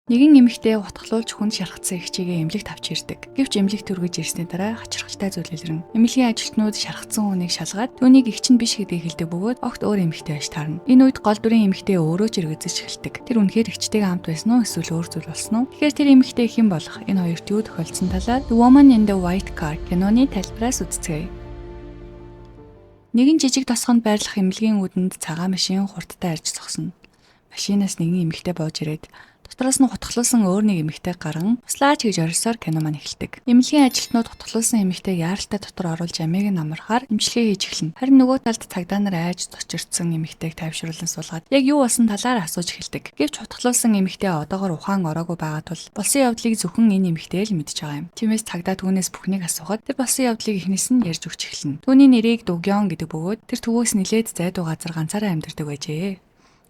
Нэгэн эмэгтэй хутгалуулж хүнд шархацсан эгчийгээ эмнэлэгт авч ирдэг. Гэвч эмнэлэгт хүргэж ирсний дараа хачирхалтай зүйл илэрнэ. Эмнэлгийн ажилтнууд шархацсан хүнийг шалгаад түүнийг эгч нь биш гэдгийг хэлдэг бөгөөд огт өөр эмэгтэй байж таарна. Энэ үед гол дүрийн эмэгтэй өөрөө ч эргэцэж эхэлдэг. Тэр үнэхээр эгчтэйгээ хамт байсан уу эсвэл өөр зүйл болсон уу? Тэгэхээр тэр эмэгтэй хэн болох, энэ хоёрт юу тохиолдсон талаар The Woman in the White Car киноны тайлбараас үзцгээе. Нэгэн жижиг тосгонд байрлах эмнэлгийн үүдэнд цагаан машин хурдтай ирж зогсно. Машинаас нэгэн эмэгтэй бууж ирээд дотроос нь хутгалуулсан өөр нэг эмэгтэй гаран туслаач гэж орилсоор кино маань эхэлдэг. Эмнэлгийн ажилтнууд хутгалуулсан эмэгтэйг яаралтай дотор оруулж амийг нь амархаар эмчилгээ хийж эхэлнэ. Харин нөгөө талд цагдаа нар айж цочирдсан эмэгтэйг тайвшруулан суулгаад яг юу болсон талаар асууж эхэлдэг. Гэвч хутгалуулсан эмэгтэй одоогор ухаан ороогүй байгаа тул болсон явдлыг зөвхөн энэ эмэгтэй л мэдж байгаа юм. Тиймээс цагдаа түүнээс бүхнийг асуухад тэр болсон явдлыг эхнээс нь ярьж өгч эхэлнэ. Түүний нэрийг Дугён гэдэг бөгөөд тэр төвөөс нилээд зайдуу газар ганцаараа амьдардаг байжээ.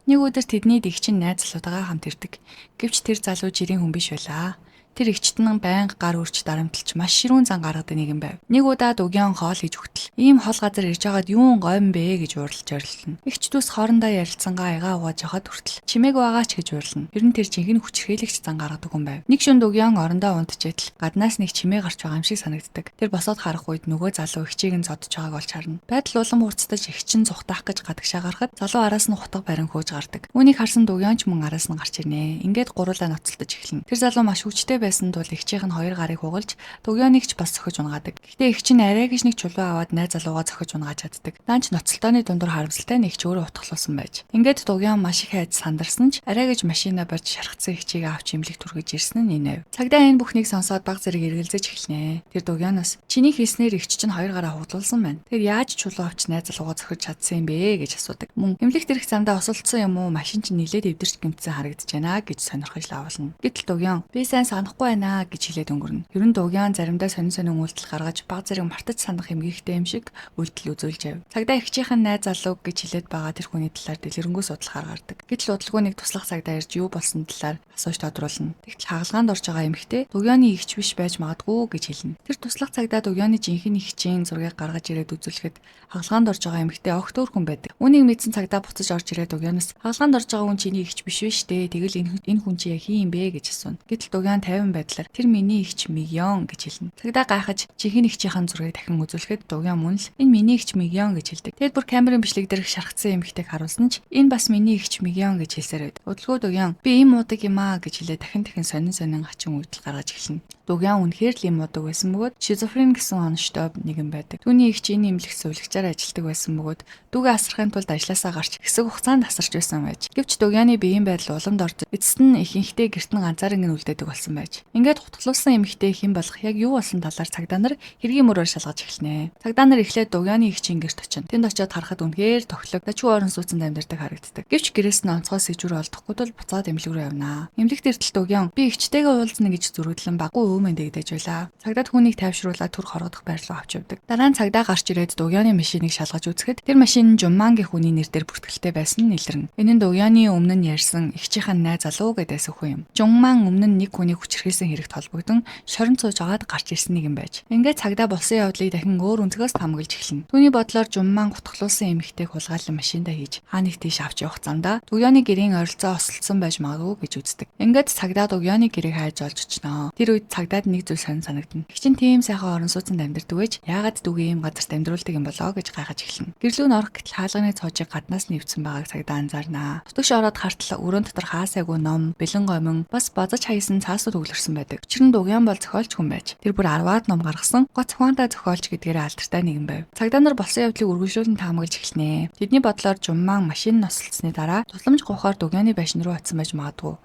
Нэг өдөр тэдний эгч нь найз залуутайгаа хамт ирдэг. Гэвч тэр залуу жирийн хүн биш байлаа. Тэр эгчт нь байнга гар үрч дарамтлж маш ширүүн зан гаргадаг нэгэн байв. Нэг удаа Дугён хоол хийж өгтөл. Ийм хол газар ирж байгаад юун гойм бэ гэж уурлаж орилно. Эгч дүүс хоорондоо ярилцсангаа айгаа угааж явахад хүртэл чимээг байгаа ч гэж уурлана. Ер нь тэр жинхэнэ хүчирхийлэгч зан гаргадаг хүн байв. Нэг шөнө Дугён орондоо унтж байтал гаднаас нэг чимээ гарч байгаа юм шиг санагддаг. Тэр босоод харах үед нөгөө залуу эгчийг нь зодож байгааг олж харна. Байдал улам хурцдаж эгч нь зугтаах гэж гадагшаа гарахад залуу араас нь хутга барин хөөж гардаг. Үүнийг харсан Дугён ч мөн араас нь гарч ирнэ. Ингээд гуруулаа ноцолдож эхэлнэ. Тэр залуу маш хүчтэй байсан тул эгчийнх нь хоёр гарыг хугалж Дугёныг ч бас цохиж унагаадаг. Гэхдээ эгч нь арай гэж нэг чулуу аваад найз залуугаа цохиж унагааж чаддаг. Даанч ноцолдооны дундуур харамсалтай нь эгч өөрөө хутгалуулсан байж. Ингээд Дугён маш их айж сандарсан ч арай гэж машина барьж шархацсан эгчийг авч эмнэлэгт хүргэж ирсэн нь энэ ав. Цагдаа энэ бүхнийг сонсоод бага зэрэг эргэлзэж эхэлнэ. Тэр Дугёноос чиний хэлснээр эгч чинь хоёр гараа хугалуулсан байна. Тэр яаж чулуу авч найз залуугаа цохиж чадсан юм бэ гэж асуудаг. Мөн эмнэлэгт ирэх замдаа осолдсон юм уу, машин чинь нилээд эвдэрч гэмтсэн харагдаж байна гэж сонирхож лавлна. Гэтэл Дугён би сайн санахгүй байна гэж хэлээд өнгөрнө. Ер нь Дугён заримдаа сонин сонин үйлдэл гаргаж бага зэрэг мартаж санах эмгэгтэй юм шиг үйлдэл үзүүлж яв. Цагдаа эгчийнх нь найз залуу гэж хэлээд байгаа тэр хүний талаар дэлгэрэнгүй судлахаар гардаг. Гэтэл удалгүй нэг туслах цагдаа ирж юу болсон талаар асууж тодруулна. Тэгтэл хагалгаанд орж байгаа эмэгтэй Дугёны эгч биш байж магадгүй гэж хэлнэ. Тэр туслах цагдаа Дугёны жинхэнэ эгчийн зургийг гаргаж ирээд үзүүлэхэд хагалгаанд орж байгаа эмэгтэй огт өөр хүн байдаг. Үүнийг мэдсэн цагдаа буцаж орж ирээд Дугёноос хагалгаанд орж байгаа хүн чиний эгч биш вэ штэ. Тэгэл энэ хүн чи яг хэн юм бэ гэж асууна. Гэтэл Дугён тайван байдлаар тэр миний эгч Мигён гэж хэлнэ. Цагдаа гайхаж жинхэнэ эгчийнхэн зургийг дахин үзүүлэхэд Дугён мөн л энэ миний эгч Мигён гэж хэлдэг. Тэгэд бүр камерын бичлэг дээрх шархацсан эмэгтэйг харуулсан ч энэ бас миний эгч Мигён гэж хэлсээр байд. Удалгүй Дугён би ийм муудаг юм аа гэж хэлээд дахин дахин сонин сонин хачин үйлдэл гаргаж эхэлнэ. Дугён үнэхээр л ийм муудаг байсан бөгөөд шизофрен гэсэн оноштой нэгэн байдаг. Түүний эгч энэ эмнэлэгт сувилагчаар ажилладаг байсан бөгөөд дүүгээ асрахын тулд ажлаасаа гарч хэсэг хугацаанд асарч байсан байж. Гэвч Дугёны биеийн байдал уламд орж эцэст нь ихэнхдээ гэрт нь ганцаараа нь үлдээдэг болсон байж. Ингээд хутгалуулсан эмэгтэй хэн болох, яг юу болсон талаар цагдаа нар хэргийн мөрөөр шалгаж эхэлнэ. Цагдаа нар эхлээд Дугёны эгчийн гэрт очино. Тэнд очиод харахад үнэхээр тохилог дажгүй орон сууцнд амьдардаг харагддаг. Гэвч гэрээс нь онцгой сэжүүр олдохгүй тул буцаад эмнэлэг рүү явна. Эмнэлэгт иртэл Дугён би эгчтэйгээ уулзна гэж зөрүүдлэн баггүй өөмөн дэгдэж байлаа. Цагдаа түүнийг тайвшруулаад түр хоргодох байр руу авч явдаг. Дараа нь цагдаа гарч ирээд Дугёны машиныг шалгаж үзэхэд тэр машин нь Жуммангийн хүний нэр дээр бүртгэлтэй байсан нь илэрнэ. Энэ нь Дугёны өмнө нь ярьсан эгчийнх нь найз залуу гэдээсэн хүн юм. Жумман өмнө нь нэг хүний хүчирхийлсэн хэрэгт холбогдон шоронд сууж агаад гарч ирсэн нэг юм байж. Ингээд цагдаа болсон явдлыг дахин өөр өнцгөөс таамаглаж эхэлнэ. Түүний бодлоор Жумман хутгалуулсан эмэгтэйг хулгайлан машиндаа хийж хаа нэг тийш авч явах замдаа Дугёны гэрийн ойролцоо осолдсон байж магадгүй гэж үздэг. Ингээд цагдаа Дугёны гэрийг хайж олж очноо. Тэр үед цагдаад нэг зүйл сонин санагдана. Эгч нь тийм сайхан орон сууцнд амьдардаг байж яагаад дүүгээ ийм газарт амьдруулдаг юм болоо гэж гайхаж эхэлнэ. Гэр лүү нь орох гэтэл хаалганы цоожийг гаднаас нь эвдсэн байгааг цагдаа анзаарнаа. Нутагш ороод хартал өрөөнд дотор хаасайгүй ном, бэлэн гомин, бас базаж хаясан цаасууд төвлөрсөн байдаг. Учир нь Дугён бол зохиолч хүн байж. Тэр бүр 10-аад ном гаргасан гоц ухаантай зохиолч гэдгээрээ алдартай нэгэн байв. Цагдаа нар болсон явдлыг үргэлжлүүлэн таамаглаж эхэлнэ. Тэдний бодлоор Жумман машин носолцсны дараа тусламж гуйхаар Дугёны байшин руу очсон байж магадгүй.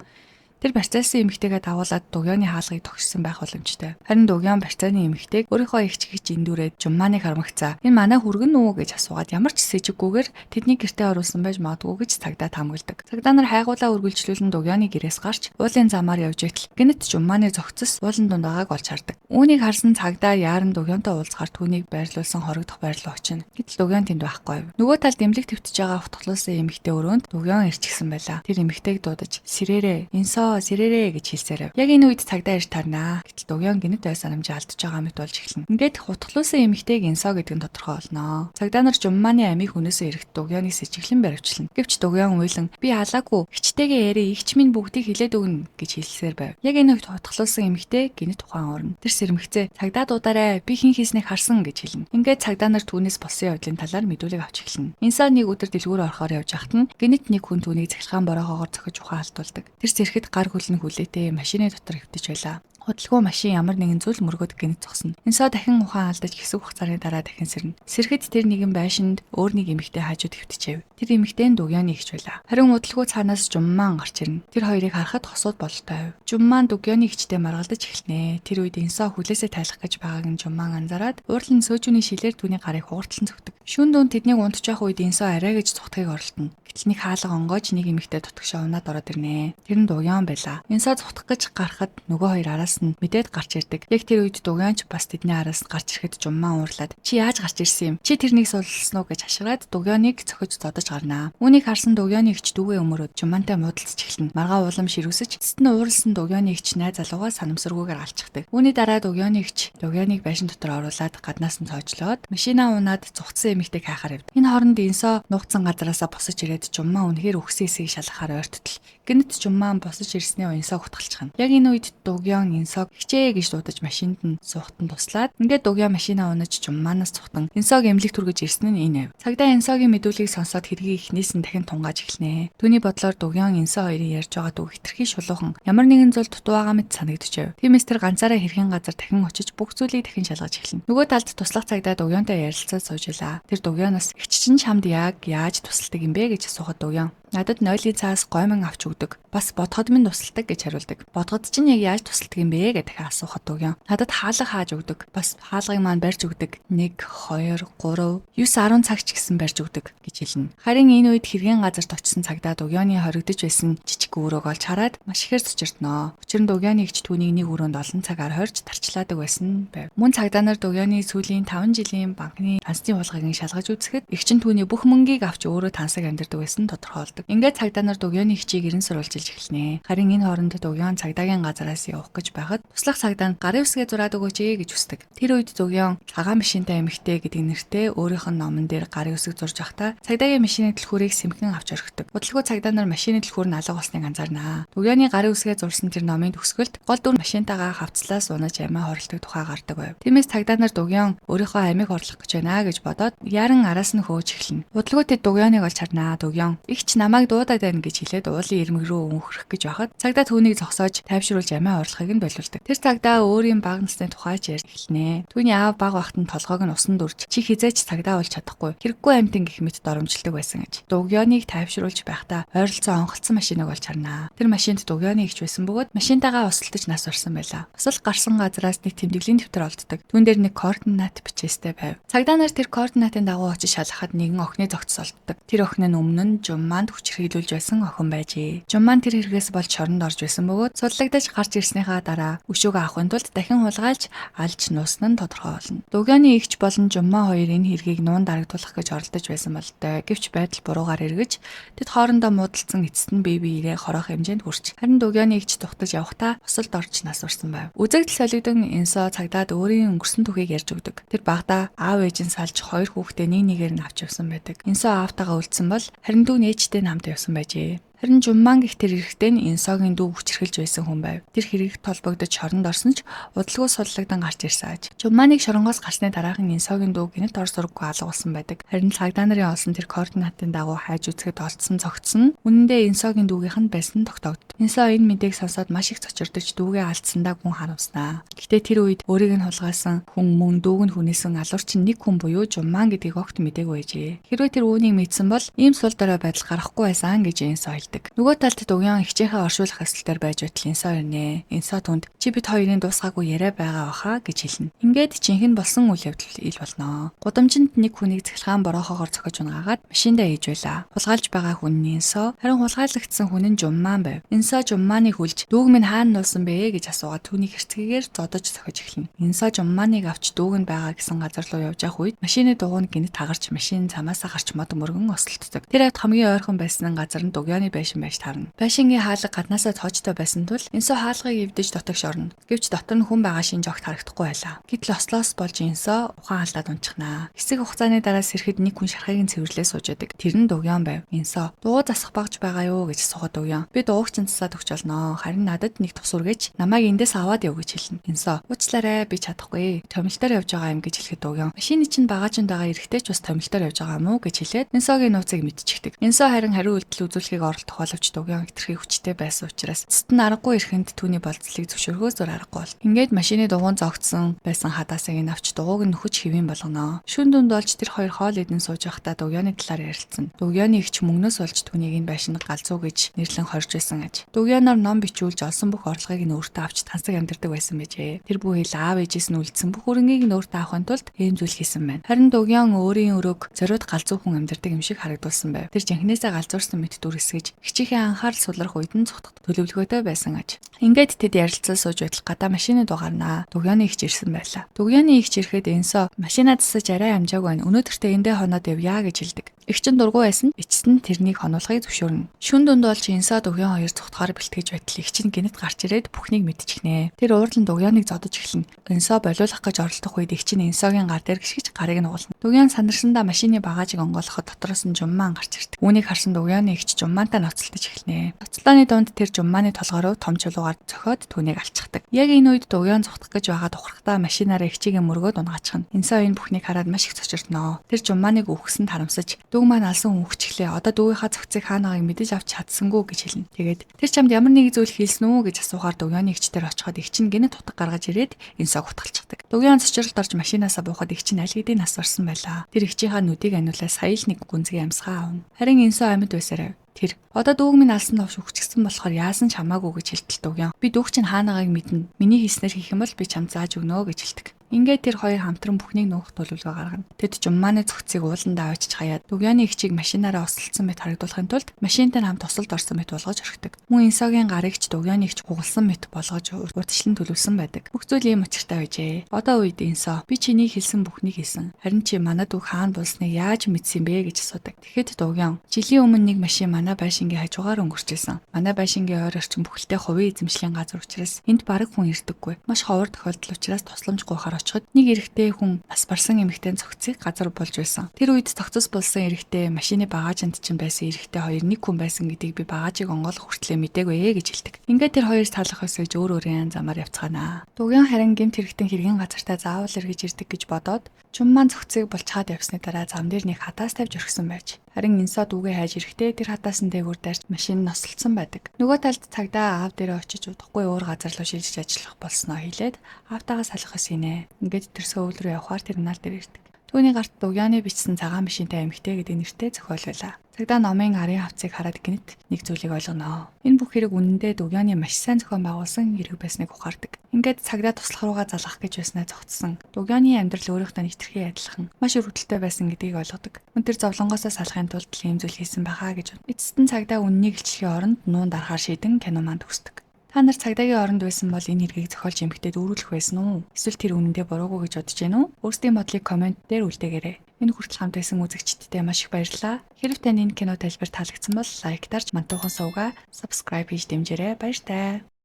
Тэр барьцаалсан эмэгтэйгээ дагуулад Дугёны хаалгыг тогшсон байх боломжтой. Харин Дугён барьцааны эмэгтэйг өөрийнхөө эгч гэж эндүрээд Жумманыг харамгацаа энэ манай хүргэн үү гэж асуугаад ямар ч сэжиггүйгээр тэдний гэртээ оруулсан байж магадгүй гэж цагдаа таамагладаг. Цагдаа нар хайгуулаа үргэлжлүүлэн Дугёны гэрээс гарч уулын замаар явж байтал гэнэт Жумманы зохицос уулын дунд байгааг олж хардаг. Үүнийг харсан цагдаа яаран Дугёнтой уулзахаар түүнийг байрлуулсан хорогдох байр руу очино. Гэтэл Дугён тэнд байхгүй. Нөгөө талд эмнэлэгт хэвтэж байгаа хутгалуулсан эмэгтэй өрөөнд Дугён ирчихсэн байлаа. Тэр эмэгтэйг дуудаж сэрээрээ инсоо Инсоо сэрээрээ гэж хэлсээр. Яг энэ үед цагдаа ирж тарнаа. Гэтэл Дугён гэнэт ой санамжаа алдаж байгаа мэт болж эхэлнэ. Ингээд хутгалуулсан эмэгтэйг Инсоо гэдэг нь тодорхой болно. Цагдаа нар Жуммааны амийг хүнээсээ ирэхэд Дугёныг сэжиглэн баривчлана. Гэвч Дугён уйлан би алаагүй эгчтэйгээ яриа эгч минь бүгдийг хэлээд өгнө гэж хэлсээр байв. Яг энэ үед хутгалуулсан эмэгтэй гэнэт ухаан орно. Тэр сэрмэгцээ цагдаа дуударай би хэн хийснийг харсан гэж хэлнэ. Ингээд цагдаа нар түүнээс болсон явдлын талаар мэдүүлэг авч эхэлнэ. Инсоо нэг өдөр дэлгүүр орохоор явж байхад нь гэнэт нэг хүн түүнийг цахилгаан бороохоогоор цохиж ухаан алдуулдаг. Тэр сэрхэд гар хөл нь хүлээтэй машины дотор хэвтэж байлаа. Худалгүй машин ямар нэгэн зүйл мөргөд гэнэт зогсно. Инсоо дахин ухаан алдаж хэсэг хугацааны дараа дахин сэрнэ. Сэрэхэд тэр нэгэн байшинд өөр нэг эмэгтэй хажууд хэвтжээ. Тэр эмэгтэй нь Дугёны эгч байлаа. Харин удалгүй цаанаас Жуммаан гарч ирнэ. Тэр хоёрыг харахад хосууд бололтой байв. Жуммаан Дугёны эгчтэй маргалдаж эхэлнэ. Тэр үед Инсоо хүлээсээ тайлах гэж байгааг нь Жуммаан анзаараад уурлан сөөжүүний шилээр түүний гарыг хугартлан цогдөг. Шүүн дунд тэднийг унтчих үед Инсоо арай гэж цухтахыг оролдоно. Гэтэл нэг хаалга онгойж нэг эмэгтэй дутагшаа унаад ороод ирнэ. Тэр нь Дугён байлаа. Инсоо цухтах гэж гарахад нөгөө хоёр араас нь мэдээд гарч ирдэг. Яг тэр үед Дугён ч бас тэдний араас нь гарч ирэхэд Жуммаан уурлаад чи яаж гарч ирсэн юм? Чи тэрнийг суллсан уу гэж хашгираад Дугёныг цохиж зодож гарнаа. Үүнийг харсан Дугёны эгч дүүгээ өмөрөөд Жуммаантай муудалцаж эхэлнэ. Маргаа улам ширүүсэж эцэст нь уурлсан Дугёны эгч найз залуугаа санамсаргүйгээр алчихдаг. Үүний дараа Дугёны эгч Дугёныг байшин дотор оруулаад гаднаас нь цоожлоод машинаа унаад зугтсан эмэгтэйг хайхаар явд. Энэ хооронд Инсоо нуугдсан газараасаа босож ирээд Жуммаан үнэхээр үхсэн эсэхийг шалгахаар ойртол. Гэнэт Жуммаан босож ирснээ Инсоог хутгалчихна. Яг энэ үед Дугён Инсоог эгчээ гэж дуудаж машинд нь суухтан туслаад ингээд Дугён машинаа унаж Жуммаанаас цухтан Инсоог эмнэлэг түргэж ирсэн нь энэ ав. Цагдаа Инсогийн мэдүүлгийг сонсоод хэргийг эхнээс нь дахин тунгааж эхэлнэ. Түүний бодлоор Дугён Инсоо хоёрын ярьж байгаа үг хэтэрхий шулуухан ямар нэгэн зүйл дутуу байгаа мэт санагдчихэв. Тиймээс тэр ганцаараа хэрхэн газар дахин очиж бүх зүйлийг дахин шалгаж эхэлнэ. Нөгөө талд туслах цагдаа Дугёнтой ярилцаад сууж байлаа. Тэр Дугёноос эгч чинь чамд яг яаж тусалдаг юм бэ гэж асуухад Дугён надад нойлын цаас гоймон авч өгдөг. Бас бодгод минь тусалдаг гэж хариулдаг. Бодгод чинь яг яаж тусалдаг юм бэ гэж дахин асуухад Дугён надад хаалга хааж өгдөг. Бас хаалгыг маань барьж өгдөг. 1 2 3 9 10 цаг ч гэсэн барьж өгдөг гэж хэлнэ. Харин энэ үед хэргийн газарт очсон цагдаа Дугёны хоригдож байсан жижиг өрөөг олж хараад маш ихээр цочирдноо. Учир нь Дугёны эгч түүнийг нэг өрөөнд олон цагаар хорж тарчлаадаг байсан байв. Мөн цагдаа нар Дугёны сүүлийн 5 жилийн банкны тансны хулгайг шалгаж үзэхэд эгч нь түүний бүх мөнгийг авч өөрөө тансаг амьдардаг байсан тодорхойлдог. Ингээд цагдаа нар Дугёны эгчийг эрен сурвалжилж эхэлнэ. Харин энэ хооронд Дугён цагдаагийн газараас явах гэж байхад туслах цагдаа нь гарын үсгээ зураад өгөөч ээ гэж хүсдэг. Тэр үед Дугён цагаан машинтай эмэгтэй гэдэг нэртэй өөрийнх нь номон дээр гарын үсэг зурж байхдаа цагдаагийн машины түлхүүрийг сэмхэн авч орхидог. Удалгүй цагдаа нар машины түлхүүр нь алга болсныг анзаарнаа. Дугёны гарын үсгээ зурсан тэр номын төгсгөлд гол дүр машинтайгаа хавцлаас унаж амиа хорлдог тухай гардаг байв. Тиймээс цагдаа нар Дугён өөрийнхөө амийг хорлох гэж байна гэж бодоод яран араас нь хөөж эхэлнэ. Удалгүй тэд Дугёныг олж харнаа. Дугён эгч намайг дуудаад байна гэж хэлээд уулын ирмэг рүү өнхрөх гэж байхад цагдаа түүнийг зогсоож тайвшруулж амиа хорлохыг нь болиулдаг. Тэр цагдаа өөрийн бага насны тухай ч ярьж эхэлнэ. Түүний аав бага байхад нь толгойг нь усан дүрж чи хизээч цагдаа болж чадахгүй. Хэрэггүй амьтан гэх мэт доромжилдог байсан гэж. Дугёныг тайвшруулж байхдаа ойролцоо онхолцсон машиныг олж харнаа. Тэр машинд Дугёны эгч байсан бөгөөд машинтайгаа осолдож нас барсан байлаа. Осол гарсан газраас нэг тэмдэглэлийн дэвтэр олддог. Түүн дээр нэг координат бичээстэй байв. Цагдаа нар тэр координатын дагуу очиж шалгахад нэгэн охины зогтос олддог. Тэр охин нь өмнө нь Жуммаанд хүчирхийлүүлж байсан охин байжээ. Жуммаан тэр хэрэгээс болж шоронд орж байсан бөгөөд судлагдаж гарч ирснийхаа дараа өшөөгөө авахын тулд дахин хулгайлж алж нуусан нь тодорхой болно. Дугёны эгч болон Жуммаа хоёр энэ хэргийг нуун дарагдуулах гэж оролдож байсан бололтой. Гэвч байдал буруугаар эргэж тэд хоорондоо муудалцсан эцэст нь бие биеэрээ хорох хэмжээнд хүрч. Харин Дугёны эгч тухтаж явахдаа осолд орж нас барсан байв. Үзэгдэл солигдон Инсоо цагдаад өөрийн өнгөрсөн түүхийг ярьж өгдөг. Тэр багадаа аав ээж нь салж хоёр хүүхдээ нэг нэгээр нь авч явсан байдаг. Инсоо аавтайгаа үлдсэн бол харин дүү нь ээжтэй нь хамт явсан байжээ. Харин Жуммаан гэх тэр эрэгтэй нь Инсогийн дүү хүчирхэлж байсан хүн байв. Тэр хэрэг толбогдож шоронд орсон ч удалгүй суллагдан гарч ирсэн аж. Жуммааныг шоронгоос гарсны дараахан Инсогийн дүү гэнэт ор сураггүй алга болсон байдаг. Харин цагдаа нарын олсон тэр координатын дагуу хайж үзэхэд олдсон цогцсон нь үнэндээ Инсогийн дүүгийнх нь байсан тогтоогддог. Инсоо энэ мэдээг сонсоод маш их цочирдож дүүгээ алдсандаа гүн харамснаа. Гэхдээ тэр үед өөрийг нь хулгайлсан хүн мөн дүүг нь хүнээсэн алуурчин нэг хүн буюу Жуммаан гэдгийг огт мдээгүй байжээ. Хэрвээ тэр үүнийг мэдсэн бол ийм сул дорой байдал гарахгүй байсан гэж Инсоо хэлдэг. Нөгөө талд Дугён эгчийнхээ оршуулах ёслол дээр байж байтал Инсоо ирнэ. Инсоо түнд чи бид хоёрын дуусгаагүй яриа байгаа баха гэж хэлнэ. Ингээд жинхэнэ болсон үйл явдал ил болно. Гудамжинд нэг хүнийг цахилгаан бороохоогоор цохиж унгаагаад машиндаа ээж байлаа. Хулгайлж байгаа хүн нь Инсоо, харин хулгайлагдсан хүн нь Жуммаан байв. Инсоо Жуммааныг хүлж дүүг минь хаана нуусан бэ гэж асуугаад түүнийг хэрцгийгээр зодож цохиж эхэлнэ. Инсоо Жуммааныг авч дүүг нь байгаа гэсэн газар руу явж явах үед машины дугуй нь гэнэт хагарч машин замаасаа гарч мод мөргөн осолддог. Тэр хавьд хамгийн ойрхон байсан газар нь Дугёны байшин байж таарна. Байшингийн хаалга гаднаасаа тоочтой байсан тул Инсо хаалгыг эвдэж дотогш орно. Гэвч дотор нь хүн байгаа шинж огт харагдахгүй байлаа. Гэтэл ослоос болж Инсо ухаан алдаад унчихнаа. Хэсэг хугацааны дараа сэрэхэд нэг хүн шархыг нь цэвэрлээ сууж байдаг. Тэр нь Дугён байв. Инсо "Дугуй засах багж байгаа юу?" гэж асуухад Дугён "Би дугуйг чинь засаад өгч болно. Харин надад нэг тус үргээч. Намайг эндээс аваад яв" гэж хэлнэ. Инсо "Уучлаарай, би чадахгүй. Томилтоор явж байгаа юм" гэж хэлэхэд Дугён "Машины чинь багаажинд байгаа эрэгтэй ч бас томилтоор явж байгаа юм уу?" гэж хэлээд Инсогийн нууцыг мэдчихдэг. Инсо харин хариу үйлдэл үзүүлэхийг оролдох боловч Дугён хэтэрхий хүчтэй байсан учраас эцэст нь аргагүй эрхэнд түүний болзлыг зөвшөөрөхөөс өөр аргагүй бол. Ингээд машины дугуйн зоогдсон байсан хадаасыг нь авч дугуйг нь нөхөж хэвийн болгоно. Шөнө дунд болж тэр хоёр хоол идэн сууж байхдаа Дугёны талаар ярилцсан. Дугёны эгч мөнгнөөс болж түүнийг энэ байшинд галзуу гэж нэрлэн хорж байсан аж. Дугёноор ном бичүүлж олсон бүх орлогыг нь өөртөө авч тансаг амьдардаг байсан байжээ. Тэр бүхэл аав ээжээс нь үлдсэн бүх хөрөнгийг нь өөртөө авахын тулд ийм зүйл хийсэн байна. Харин Дугён өөрийн өрөөг зориуд галзуу хүн амьдардаг юм шиг харагдуулсан байв. Тэр жинхнээсээ галзуурсан мэт дүр эсгэж эгчийнхээ анхаарал сулрах үед нь цухтах төлөвлөгөөтэй байсан аж. Ингээд тэд ярилцсан сууж байтал гадаа машины дуу гарнаа. Дугёны эгч ирсэн байлаа. Дугёны эгч ирэхэд Инсо "Машина засаж арай амжаагүй байна. Өнөөдөртөө эндээ хоноод явъя" гэж хэлдэг. Эгч нь дургүй байсан эцэст нь тэрнийг хонуулахыг зөвшөөрнө. Шөнө дунд болж Инсо Дугён хоёр цухтахаар бэлтгэж байтал эгч нь гэнэт гарч ирээд бүхнийг мэдчихнэ. Тэр уурлан Дугёныг зодож эхэлнэ. Инсо болиулах гэж оролдох үед эгч нь Инсогийн гар дээр гишгэж гарыг нь угална. Дугён сандарсандаа машины багаажийг онгойлгоход дотроос нь Жуммаан гарч ирдэг. Үүнийг харсан Дугёны эгч Жуммаантай ноцолдож эхэлнэ. Ноцолдооны дунд тэр Жуммааны толгой руу том чулуугаар цохиод түүнийг алчихдаг. Яг энэ үед Дугён цухтах гэж байгаа ухрахтаа машинаараа эгчийг мөргөөд унагаачихна. Инсо энэ бүхнийг хараад маш их цочирдоно. Тэр Жуммааныг үхсэн харамсаж, "Дүүг маань алсан хүн үхчихлээ. Одоо дүүгийнхаа цогцыг хаанагааг мэдэж авч чадсангүй" гэж хэлнэ. Тэгээд тэр чамд ямар нэг зүйл хийлсэн үү гэж асуухаар Дугёны эгчтэр очиход эгч нь гэнэт хутга гаргаж ирээд Инсог хутгалчихдаг. Дугён цочролд орж машинаасаа буухад эгч нь аль хэдийн нас барсан байлаа. Тэр эгчийнхаа нүдийг аниулаад сая л нэг гүнзгий амьсгаа авна. Харин Инсо амьд байсараа тэр "Одоо дүүг минь алсан новш үхчихсэн болохоор яасан ч хамаагүй" гэж хэлтэл Дугён "Би дүүг чинь хаанагааг мэднэ. Миний хийснээр хийх юм бол би чамд зааж өгнө" гэж хэлдэг. Ингээд тэр хоёр хамтран бүхнийг нуух төлөвлөгөө гаргана. Тэд Жуммааны цогцыг ууландаа авчиж хаяад Дугёны эгчийг машинаараа осолдсон мэт харагдуулахын тулд машинтай хамт осолд орсон мэт болгож орхидог. Мөн Инсогийн гарыг ч Дугёны эгч хугалсан мэт болгож урьдчилан төлөвлөсөн байдаг. Бүх зүйл ийм учиртай байжээ. Одоо үед Инсо "Би чиний хэлсэн бүхнийг хийсэн. Харин чи манай дүү хаана булсныг яаж мэдсэн бэ?" гэж асуудаг. Тэгэхэд Дугён "Жилийн өмнө нэг машин манай байшингийн хажуугаар өнгөрч исэн. Манай байшингийн ойр орчин бүхэлдээ хувийн эзэмшлийн газар учраас энд бараг хүн ирдэггүй. Маш ховор тохиолдол учраас тусламж гуйхаар очиход нэг эрэгтэй хүн нас барсан эмэгтэй цогцыг газар булж байсан. Тэр үед цогцос булсан эрэгтэй машины багаажинд чинь байсан эрэгтэй хоёр нэг хүн байсан гэдгийг би багаажийг онгойлгох хүртлээр мдээгүй" гэж хэлдэг. Ингээд тэр хоёр салах ёсож өөр өөрийн замаар явцгаана. Дугён харин гэмт хэрэгтэн хэргийн газартаа заавал эргэж ирдэг гэж бодоод Жуммаан цогцыг булчхаад явсны дараа зам дээр нэг хадаас тавьж орхисон байж. Харин Инсо дүүгээ хайж ирэхдээ тэр хадаасан дээгүүр дайрч машин нь осолдсон байдаг. Нөгөө талд цагдаа аав дээрээ очиж удахгүй өөр газар руу шилжиж ажиллах болсноо хэлээд аавтайгаа салах ёс хийнэ. Ингээд тэр Сөүл рүү явхаар терминал дээр ирдэг. Түүний гарт Дугёны бичсэн цагаан машинтай эмэгтэй гэдэг нэртэй зохиол байлаа. Цагдаа номын арын хавцыг хараад гэнэт нэг зүйлийг ойлгоно. Энэ бүх хэрэг үнэндээ Дугёны маш сайн зохион байгуулсан хэрэг байсныг ухаардаг. Ингээд цагдаа туслах руугаа залгах гэж байснаа зогтсон. Дугёны амьдрал өөрийнхөө нэг хэтэрхий адилхан маш өргөдөлтэй байсан гэдгийг ойлгодог. Мөн тэр зовлонгоосоо салахын тулд ийм зүйл хийсэн байхаа гэж. Эцэст нь цагдаа үнэнийг илчлэхийн оронд нуун дарахаар шийдэн кино маань төгсдөг. Та нар цагдаагийн оронд байсан бол энэ хэргийг зохиолч эмэгтэйд үүрүүлэх байсан уу? Эсвэл тэр үнэндээ буруугүй гэж бодож байна уу? Өөрсдийн бодлыг comment дээр үлдээгээрэй. Энэ хүртэл хамт байсан үзэгчдэдээ маш их баярлалаа. Хэрэв танд энэ кино тайлбар таалагдсан бол like дарж Мантуухан сувгаа subscribe хийж дэмжээрэй. Баяртай.